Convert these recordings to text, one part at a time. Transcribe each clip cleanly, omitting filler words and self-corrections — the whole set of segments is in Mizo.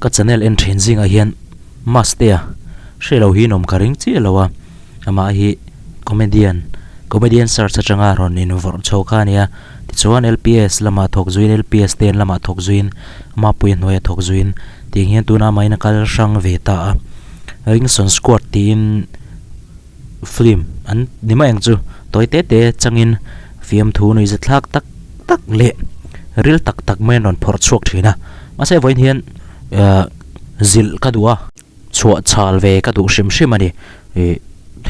Ka channel en thin zingah hian Mastea hre lo hi nawm ka ring chiah lo a, amah hi comedian, comedian search atanga rawn invawrh chho kha a nia. Tichuan LPS lamah thawk zuiin LPS ten lamah thawk zuiin Mapuia hnuaia thawk zuiin tih ang hian tuna amahin a kal hrang ve ta a. Ringson Squad tiin film an ni mai ang chu tawi te te changin fiamthu nuihza thlak tak tak leh ril tak tak mai an rawn phawrh chhuak thin a mahse vawiin hian ahh zilh ka duh a chhuah chhal ve ka duh hrim hrim a ni ih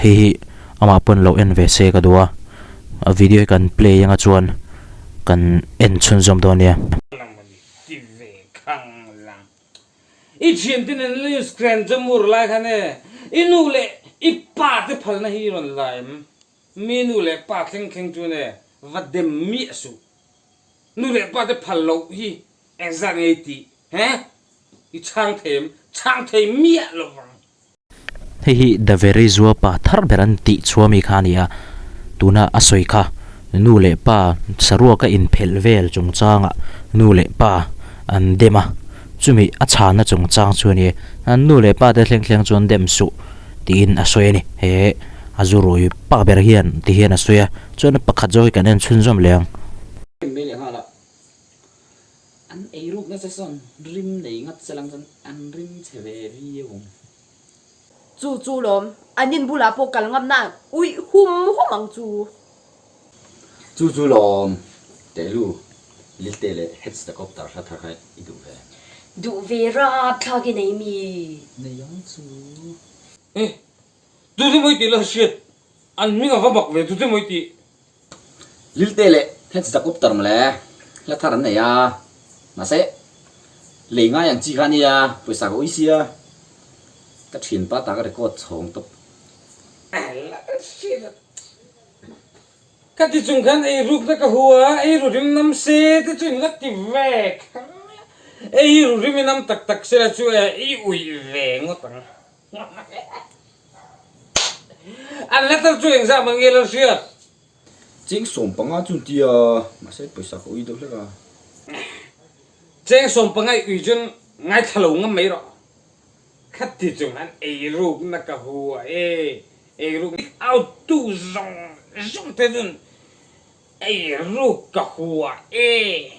hei hi amah pawn lo en ve se ka duh a a video hi kan play anga chuan kan en chhunzawm dawn nia. I thiante nen la in scran jamur lai khan e, i nu leh i pa te phalna hi i rawn la em? Mi nu leh pa thleng thleng chuan e, va dem miah suh. Nu leh pa te phal loh hi engzat nge i tih he? I chhang thei em? Chhang thei miah lo vang. Hei hi The Very Zuapa thar ber an tih chhuah mi kha a ni a, tuna a sawi kha nu leh pa saruaka inphelh vel chungchangah nu leh pa an dem a, chumi a chhana chungchang chu a ni e, an nu leh pa te thleng thleng chuan dem suh tiin a sawi a ni, he a zurui pa ber hian ti hian a sawi a, chuan pakhat zawk hi kan en chhunzawm leh ang. An eiruk nasa sawn rim nei ngat se lang chuan an rim chhe ve viau ang. Chu chu lawm, an in bulah pawh kal ngam na uih hum hum ang chu. Chu chu lawm, Tehlu, Lilte leh Hets the Copter hla thar kha i duh ve. Duh ve rapthlak i nei mi? Nei ang chu. E, tute mawi tih la hriat, an hming a va bak ve tute mawi tih. Lilte leh Hets the Copter mawle hla thar an nei a, mahse lei ngai ang chi kha a nia, pawisa ka ui sia, ka thianpa ta ka record chhawng tawp. Ka ti chung khan ei rukna ka hua a, ei ru rim nam se te chu in la ti ve kher mai a, ei ru rim i nam tak tak se la chu e i uih ve ngawt ang. An letter chu engzah mah nge lo hriat? Cheng 15 chu an ti a, mahse pawisa ka ui deuh hlek a. Cheng 15 i ui chuan ngaithla lo ngam mai rawh. Khati chung an eirukna ka hua e, eiruk out tu zawng zawng te chuan eiruk ka hua e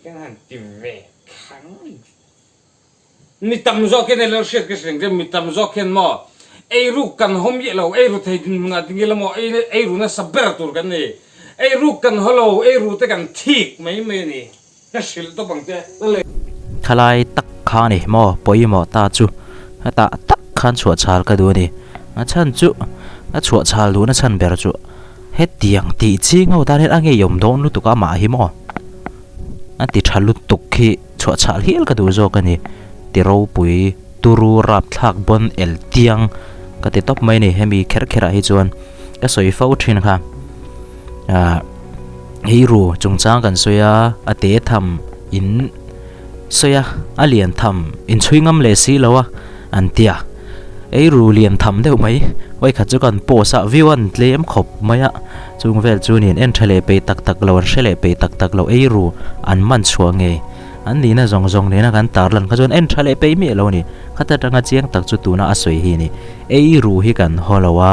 kan han ti ve khang. Mi tam zawk hian elo hriat ka hrilh ang che, mi tam zawk hian maw eiruk kan haw miah lo, eiru thei dinhmun ah tingil emaw eiru nasa ber tur kan ni, eiruk kan haw lo, eiru te kan thik mai mai a ni. Ka hrilh tawp ang che. Thalai tak kha a ni maw pawimawh ta chu hetah tak khan chhuah chhal ka duh a ni. A chhan chu a chhuah chhal duhna chhan ber chu hetiang tih ching ho tan hian a ngeiawm dawn lutuk a amah hi maw a ti tha lutuk khi chhuah chhal hial ka duh zawk a ni. Ti ropui turu rapthlak bawn el tiang ka ti tawp mai a ni hemi kher kher ah hi chuan ka sawi fo thin kha. Ah hei ru chungchang kan sawi a a te tham in sawi a a lian tham in chhui ngam leh si lo a an ti a ei ru lian tham deuh mai vawikhat chu kan post a view an tlem khawp mai a chung vel chu niin en tha leh peih tak tak lo an hre leh peih tak tak lo ei ru an man chhuah ngei an nihna zawng zawng nena kan tarlan kha chuan en tha leh peih miah lo a ni khata tanga chiang tak chu tuna a sawi hi a ni ei ru hi kan haw lo a.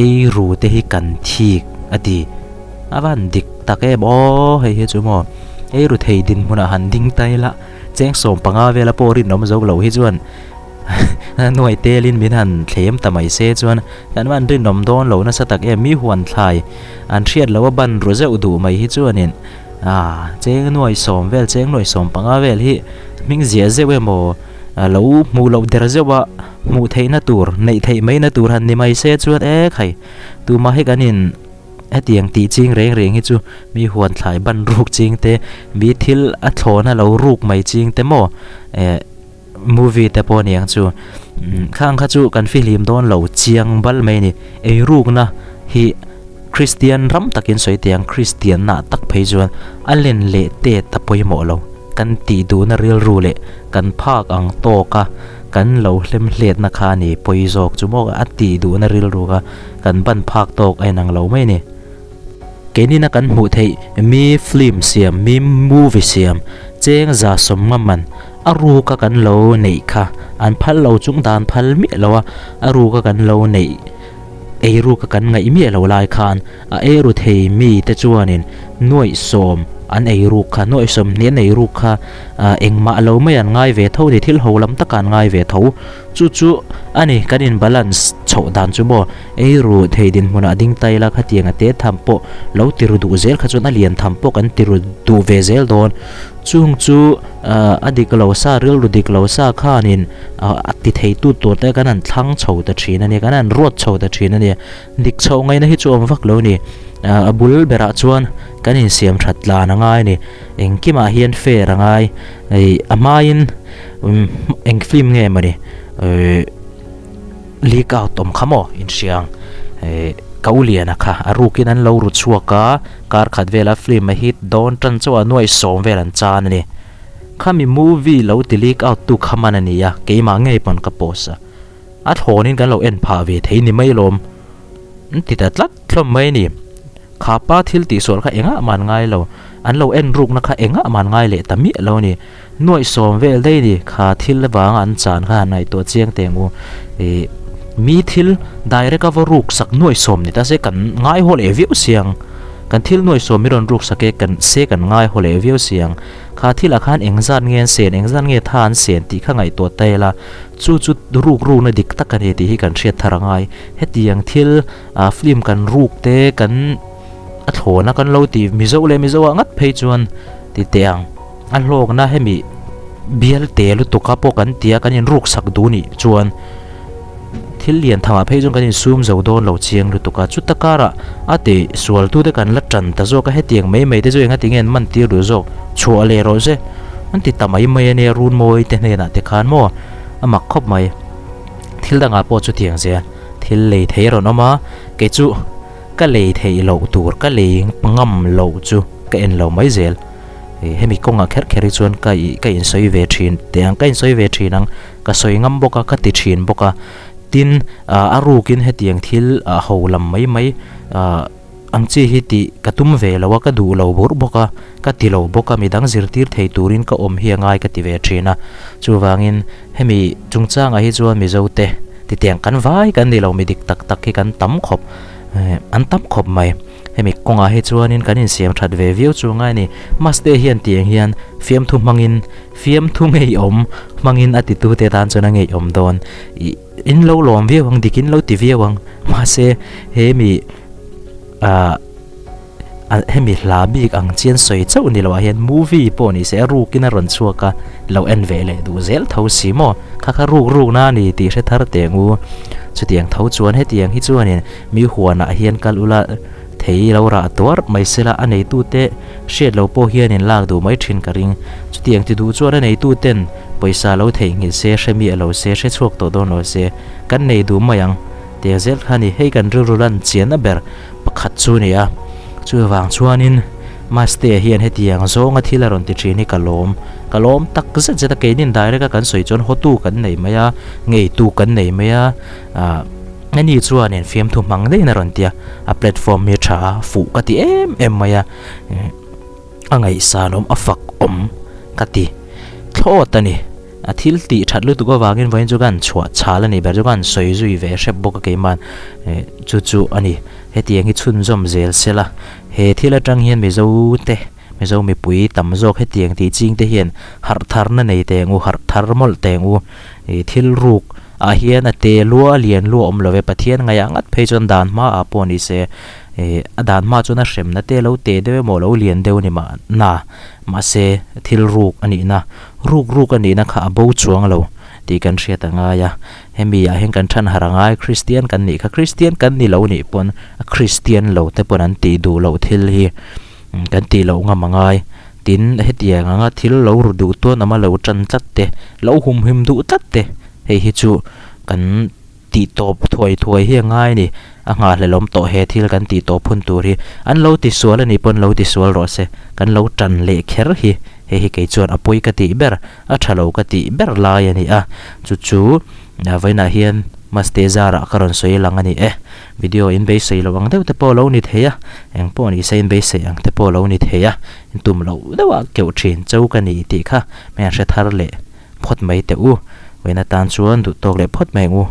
Ei ru te hi kan thik a ti. A van dik tak em aw hei hi chu maw. Ei ru thei dinhmunah han ding ta ila cheng 15 vela pawh rinawm zo lo hi chuan nuai telin min han thlem ta mai se chuan kan van rinawm dawn lo nasa tak em mi huan thlai an hriat loh a ban ru zeuh duh mai hi chuanin ah cheng nuai sawm vel cheng nuai 15 vel hi hming ziah zeuh emaw lo hmuh loh der zeuh a. Hmuh theihna tur, neih theih maina tur han ni mai se chuan e khai, tumah hi kan in hetiang tih ching reng reng hi chu mi huan thlai ban ruk ching te, mi thil a thlawna lo ruk mai ching te maw eh movie te pawh aniang chu khang kha chu kan fihlim dawn lo chiang bal mai a ni. Eirukna hi Kristian ram takin sawi teh ang, Kristianna tak phei chuan a len leh tet a pawimawh lo, kan tih duhna rilru leh kan phak ang tawka Kan lo hlem hletna kha a ni pawi zawk chu maw a tih duhna rilru kha kan ban phak tawk a inang lo mai a ni. Keinina kan hmuh theih mi film siam, mi movie siam, cheng 150 man A ruka kan lo neih kha an phal lo chung dan phal miah lo a, a ruka kan lo neih ei ruka kan ngaih miah lo lai khan a ei ru thei mi te chuanin nuaih sawm an ei ruk kha, nuaih sawm hnih an ei ruk kha engmah lo mai an ngai ve tho ni, thil ho lam taka an ngai ve tho. Chu chu a ni kan in balance chhoh dan chu maw, ei ru thei dinhmunah ding ta ila khatiang a te tham pawh lo ti ru duh zel kha chuan a lian tham pawh kan ti ru duh ve zel dawn. Chung chu a dik lo sa, rilru dik lo sa khanin a ti theitu tur te kan han thlang chho ta thin a ni, kan han ruat chho ta thin a ni. Dik chhoh ngaihna hi chu awm vak lo a ni. A bul berah chuan kan insiam that tlan a ngai a ni. Engkimah hian fair a ngai. A hmain eng film nge mawni leak out awm kha maw inhria ang. Ka u Liana kha a rukin an lo ru chhuak a, kar khat vela film a hit dawn tan chauh a nuai sawm vel an chan a ni. Khami movie lo ti leak out tu kha man a ni a, keimah ngei pawn ka post a. A thlawnin kan lo en phah ve thei ni mai lawm. An ti ta tlat hlawm mai a ni. Kha pa thil tihsual kha engah man ngai lo, an lo en rukna kha engah man ngai leh ta miah lo a ni. Nuaih sawm vel daih a ni, kha thil avanga an chan kha han ngaihtuah chiang teh ang u. Ih, mi thil direct a va ruk sak nuaih sawm ni ta se kan ngai haw leh viau si ang. Kan thil nuaih sawm hi rawn ruk sak e, kan se kan ngai haw leh viau si ang. Kha thilah khan engzat nge an sen, engzat nge tha an sen tih kha ngaihtuah ta ila, chu chu ruk rukna dik tak a ni tih hi kan hriat thar a ngai. Hetiang thil ah film kan ruk te kan a thlawna kan lo ti Mizo leh Mizo ah ngat phei chuan ti teh ang. A hlawkna hemi bial te lutuk a pawh kan tia kan inruk sak duh nih chuan thil lian tham ah phei chuan kan insum zo dawn lo chiang lutuk a. Chuta karah a ti sual tu te kan la tan ta zawk a, hetiang mai mai te chu engati nge an man tir duh zawk chhuah leh rawh se an ti ta mai mai a nia Runmawi te hnenah te khan maw a mak khawp mai. Thil dangah pawh chutiang zel thil lei thei a rawn awm a, kei chu ka lei theih loh tur ka lei ngam loh chu ka en lo mai zel. Hemi kawngah kher kher hi chuan ka ih ka insawi ve thin teh ang ka insawi ve thin ang ka sawi ngam bawk a ka ti thin bawk a tin ah a rukin hetiang thil ah ho lam mai mai ah ang chi hi tih ka tum ve lo a ka duh lo bur bawk a ka ti lo bawk a midang zirtir thei turin ka awm hi a ngai ka ti ve thin a chuvangin hemi chungchangah hi chuan Mizo te titiang kan vai kan ni lo mi dik tak tak hi kan tam khawp an tam khawp mai. Hemi kawngah hi chuanin kan insiam that ve viau chu ngai a ni. Maste hian tiang hian fiamthu hmangin fiamthu ngeiawm hmangin a titute tan chuan a ngeiawm dawn. Ih in lo lawm viau ang dik in lo ti viau ang. Mahse hemi ah hemi hla bik ang chian sawi chauh ni loah hian movie pawh ni se a rukin a rawn chhuak a lo en ve leh duh zel tho si maw. Kha kha ruk rukna a ni tih hre thar teh ang u. Chutiang tho chuan hetiang hi chuanin Mi huanah hian kal ula thei lo rah tuar mai sela a neitute hriat lo pawh hian in lak duh mai thin ka ring. Chutiang ti duh chuan a neituten pawisa lo theihnghilh se, hre miah lo se, hre chhuak tawh dawn lo se, kan nei duh mai ang. Tiang zel kha a ni, hei kan rilru lan chianna ber pakhat chu a ni a. Chuvang chuanin Mastea hian hetiang zawnga thil a rawn ti thin hi ka lawm. Ka lawm tak zet zet a, keinin direct a kan sawi chuan hawtu kan nei mai a, ngeitu kan nei mai a, ah. Ani chuanin fiamthu hmang daihin a rawn ti a, a platform hi a tha a, fuh ka ti em em mai a, a ngaihsan awm, a fak awm ka ti thlawt a ni. A thil tih that lutuk avangin vawiin chu ka han chhuah chhal a nih ber chu ka han sawi zui ve hrep bawk a keima'n chu chu a ni. Hetiang hi chhunzawm zel sela, he thil atang hian Mizo te, Mizo mipui tam zawk hetiang tih ching te hian harh tharna nei teh ang u, harh thar mawlh teh ang u. Thil ruk ah hian a te lua a lian lua awm lo e, Pathian ngaihah ngat phei chuan dan hma ah pawh ni se, a dan hma chuan a hremna te lo te deuh emaw lo lian deuh a ni mah na, mahse thil ruk a nihna, ruk ruk a nihna kha a bo chuang lo tih kan hriat a ngai a, hemi ah hian kan than harh a ngai, Kristian kan nih kha Kristian kan ni lo nih pawn a Kristian lo te pawn an tih duh loh thil hi kan tih loh ngam a ngai. Tin, hetiang anga thil lo ru duh tuan awma lo tan tlat te, lo humhim duh tlat te, hei hi chu kan tih tawp thuai thuai hi a ngai a ni. A nghahhlelawm tawh he thil kan tih tawp hun tur hi. An lo tisual a nih pawn lo tisual rawh se. Kan lo tan leh kher hi hei hi kei chuan a pawi ka tih ber, a tha lo ka tih ber lai a ni a. Chu chu vawiinah hian Maste zarah ka rawn sawi lang a ni e. Video in beisei loh ang deuh te pawh lo ni thei a, eng pawh ni se in beisei ang te pawh lo ni thei a, in tum loh deuh ah keuh thin cho ka ni tih kha hmel hre thar leh. phawt mai teh u. Vawiin atan chuan duh tawk leh phawt mai ang u.